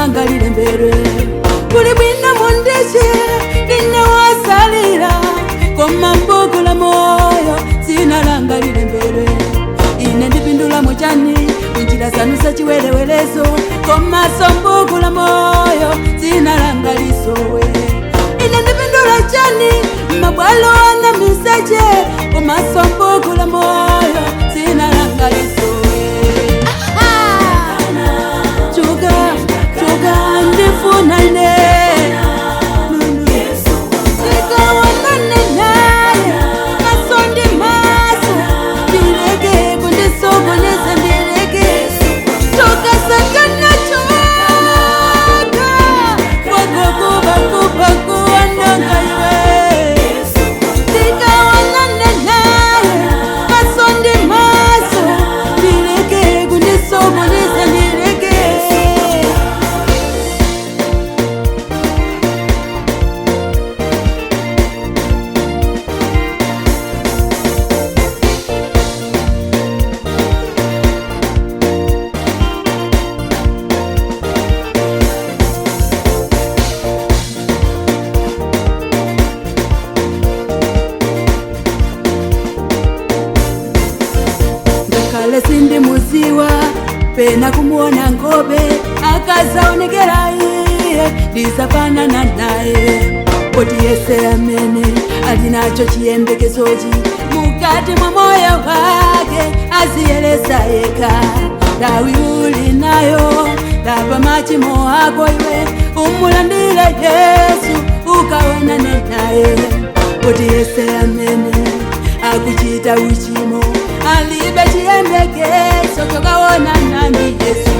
langa lilembedwe. Kuli bwino mundisiye ndine wosalira, koma mbuku la moyo dzina langa lilembedwe. Ine ndipindula muchani munjira zanu zachiwerewelezo, komaso mbuku la moyo dzina langa lisowe. Ine ndipindula chani mabwalo ana miseche, komaso mbuku la moyo dzina langa lisowe. Chuka, chuka, ndifuna ine ndikaonane naye maso ndi maso, ndileke kundisokoneza, ndileke. Choka Satana, choka, wakukubakubakuwanonga iwe. Ndikaonane naye maso ndi maso, ndileke kundisokoneza, ndileke. Ngakhale sindimuziwa pena kumuona nkhope, akazaonekera iye ndizafanana naye. Poti yese amene ali nacho chiyembekezochi mukati mwa moyo wake aziyelesa yekha. Nthawi uli nayo, lapa machimo ako iwe, umulandire Yesu ukaonane naye. Poti yese amene akuchita uchimo alibe chiyembekezo chokaonana ndi Yesu.